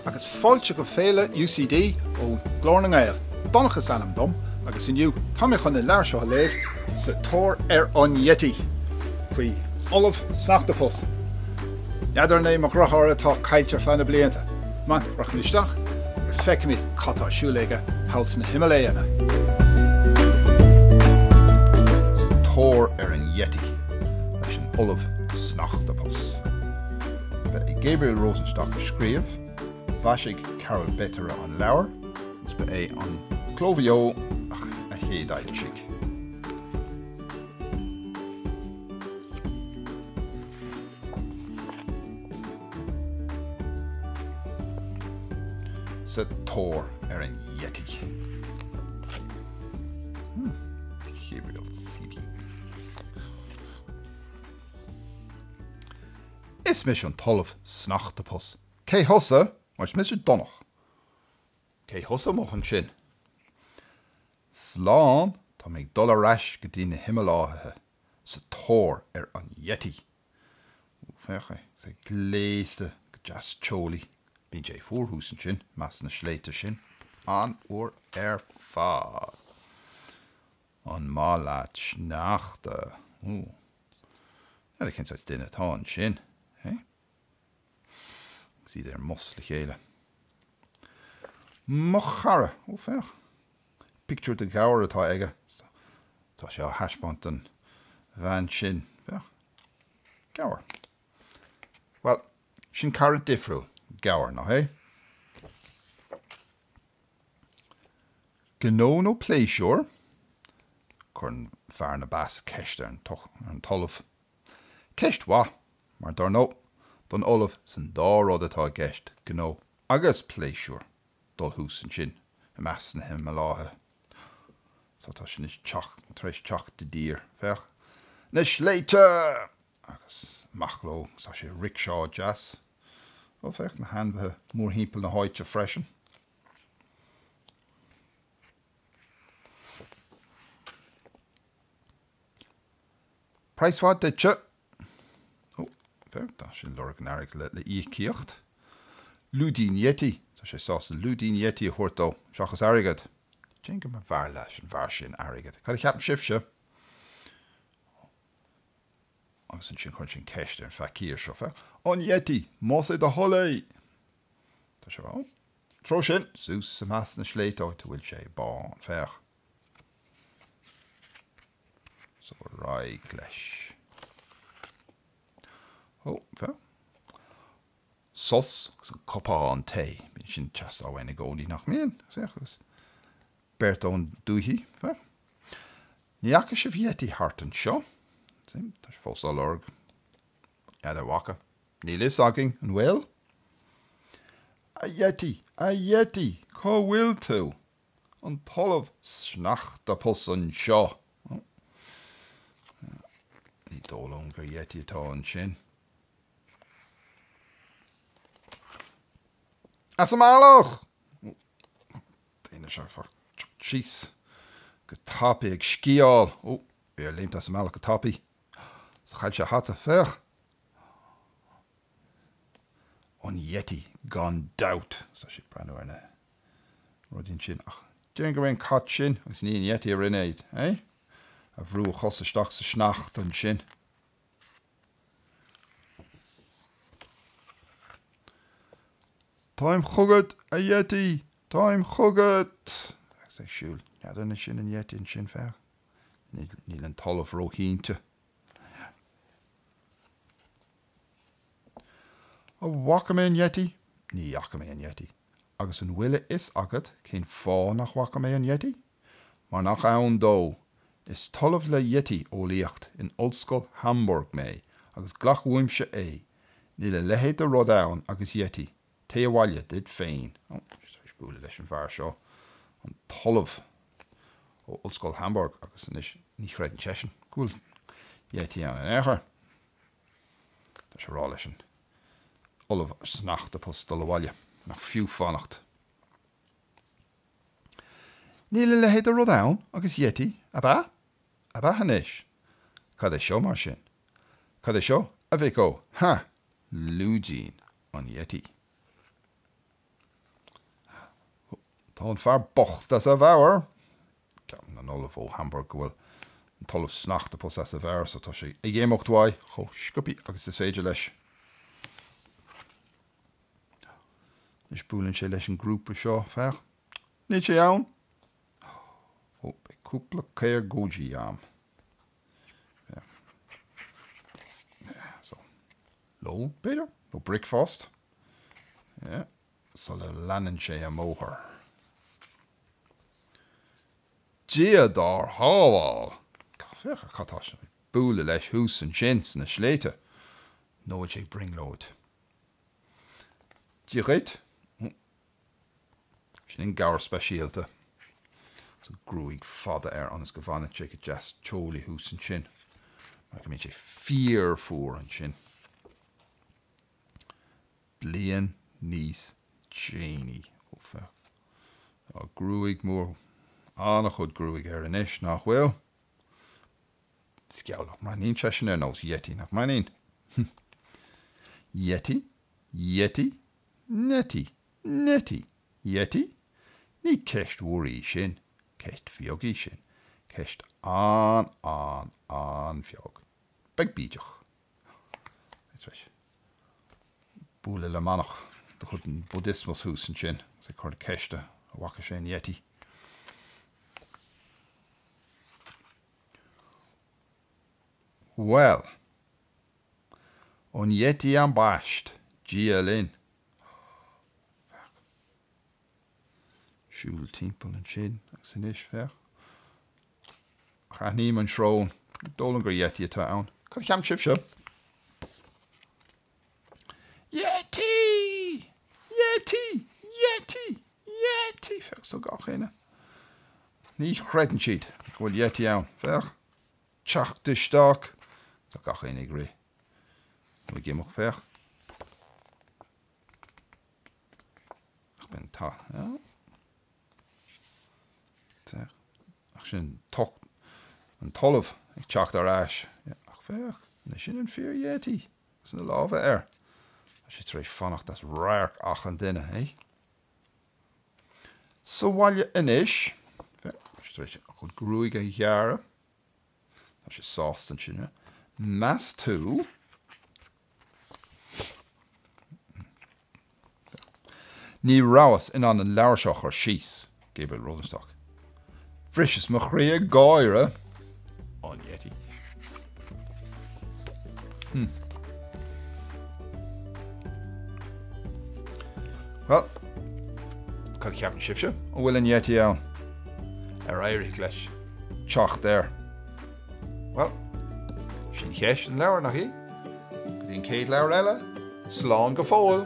agus fáilte go Féile UCD ó Ghlór na nGael. Donncha is ainm dom agus inniu tá mé chun an leabhar seo a léamh, Sa Tóir ar an Yeti, faoi Ollamh Sneachtapus. N'fheadar an é mo dheartháir atá caillte ar feadh na blianta. Mar, rachaimid isteach agus feicfimid cad tá ar siúl aige thall sna Himiléanna. Sa Tóir ar an Yeti leis an Ollamh Sneachtapus. Ba é Gabriel Rosenstock a scríobh, mhaisigh Carol Betera an leabhar agus ba é an Cló Mhaigh Eo a chéadfhoilsigh. Sa tóir ar an Yeti. Gabriel CB. Is mise an tOllamh Sneachtapus. Cé thusa? Bhuel, is mise Donncha. Cé thusa amuigh ansin? Slán, tá mé ag dul ar ais go dtí na Himiléithe, sa tóir ar an Yeti. Ó, féach é, is é gléasta go deas teolaí. Bíonn sé fuar thuas ansin, i measc na sléibhte sin. An-fhuar ar fad. An maith leat sneachta? Ó. N'fheadar cén saghas duine atá ansin, eh? Agus iad ar an mbus le chéile. Mo chara! Ó, féach. Pictiúr de ghabhar atá aige. Tá sé á thaispeáint don bhean sin. Féach. Gabhar. Bhuel, sin cara difriúil, gabhar, nach é? Gnó nó pléisiúr? Cuireann fear na bpas ceist ar an tOllamh. Ceist mhaith, mar dar ndóigh, don Ollamh is an dá rud atá i gceist, gnó agus pléisiúr, dul thuas ansin i measc na Himiléithe. So tá sé anois tar éis teacht i dtír, féach, na sléibhte! Agus amach leo, tá sé i rickshaw deas. Ó, féach na hainmhithe mórthimpeall na háite freisin. Praghas mhaith duitse! Ó, féach, tá sé ag lorg an airgid le íocaíocht. Lúidín Yeti. Tá sé sásta lúidín Yeti a thabhairt dó, seachas airgead. Déarfainn go mb'fhearr leis an bhfear sin airgead. Cad a cheapann sibhse? Agus ansin cuireann sé an ceist ar an bhfeicír seo, féach. An Yeti, más é do thoil é! Tá sé an treo sin, suas i measc na sléibhte, áit a bhfuil sé bán, féach. So ar aghaidh leis. Ó, féach. Sos agus an cupán tae. Bíonn sin ag teastáil uainn i gcónaí, nach mbíonn? Féach, agus beirt ón dúichí, féach. Ní fhaca sibh Yeti thart anseo? Tá sé fós á lorg. N'fheadar an bhfaca. Níl fhios againn, an bhfuil? A Yeti, a Yeti, cá bhfuil tú? An tOllamh Sneachtapus anseo. Ní dóigh liom gur Yeti atá ansin. As an mbealach! Daoine seo ag teacht síos go tapaidh ag sciáil. Ó, bhí air léimt as an mbealach go tapaidh. Is chaill sé a hata. Féach! An Yeti, gan dabht! Tá sé ag breathnú ar na rudaí ansin. Ach déarfainn gurb é an cat sin agus ní an Yeti a rinne é, eh? A bhrú a chos isteach sa sneachta ansin. Táim chugat, a Yeti! Táim chugat! Agus é ag siúl. N'fheadar an é sin an Yeti ansin, féach. Níl an tOllamh róchinnte. An bhfaca mé an Yeti? Ní fhaca mé an Yeti. Agus an bhfuil a fhios agat cén fáth nach bhfaca mé an Yeti? Mar nach ann dó. Is tOllamh le Yeti-eolaíocht in Ollscoil Hamburg mé agus glac uaimse é, níl a leithéid de rud ann agus Yeti. Téigh abhaile duit féin. Ó, tá sé tar éis bualadh leis an bhfear seo, an tOllamh ó Ollscoil Hamburg, agus anois ní chreideann seisean go bhfuil Yeti ann in aon chor. Tá sé ag rá leis an Ollamh Sneachtapus dul abhaile, nach fiú fanacht. Níl a leithéid de rud ann agus Yeti, ab ea? Ab ea anois? Cad é seo mar sin? Cad é seo, a mhic ó? Ha! Lúidín an Yeti. Tá an fear bocht as a mheabhair. Ceapann an Ollamh ó Hamburg go bhfuil an tOllamh Sneachtapus as a mheabhair so tá sé ag imeacht uaidh chomh sciobtha agus is féidir leis. Anois buaileann sé leis an grúpa seo, féach. Níl sé ann! Ó, beidh cúpla caor goji a'm. So, lón, b'fhéidir? Nó bricfeasta? Yeah. Sula leanann sé an bóthar. Dia dár shábháil! Féach ar cad tá sé ag bualadh leis thuas ansin sna sléibhte. Nó bhfuil sé ag brionglóid? Dia dhuit. Sin an gabhar speisialta. Tá gruaig fada air ionas go bhfanann sé go deas teolaí thuas ansin. Mar go mbíonn sé fíorfhuar ansin. Bliain níos déanaí. Ó, féach. Tá gruaig mór, an-chuid gruaig air anois, nach bhfuil? Is geall, nach mbreathnaíonn seisean ar nós Yeti, nach mbreathnaíonn? Yeti, Yeti, Nettie, Nettie, Yeti? Ní ceist mhór í sin, ceist bheag í sin, ceist an-an-an-bheag. Beag bídeach. Tar éis bualadh le manach de chuid an Bhuddhismus thuas ansin agus ag cur na ceiste an bhfaca sé an Yeti. Bhuel, an Yeti ambaist, Dia linn. Féach. Siúl timpeall ansin agus anois, féach. Ach aithním an srón. Ní dóigh liom gur Yeti atá ann. Cad a cheapann sibhse? Yeti! Yeti! Yeti! Yeti! Féach, tá gach éinne. Ní chreideann siad go bhfuil Yeti ann. Féach. Teacht isteach. Tá gach éinne ag rith. Nó ag imeacht, féach. Ach bíonn ta. Féach. Ach sin an t-ollamh ag teacht ar ais. Ach féach, sin an fíor Yeti. Agus na lámha air. Tá sé tar éis fanacht as radharc achan duine, eh? Sa bhaile anois. Féach, tá sé tar éis a chuid gruaige a ghearradh. Tá sé sásta ansin. Meas tú? Ní rabhas in ann an leabhar seo a chur síos, Gabriel Rosenstock. Bhriseas mo chroí ag gáire. An Yeti. Hmm. Well, cad a cheapann sibhse? An bhfuil an Yeti ann? Ar éirigh leis teacht air? Bhuel, sin ceist an leabhair, nach í? Go dtí an chéad leabhar eile, slán go fóill!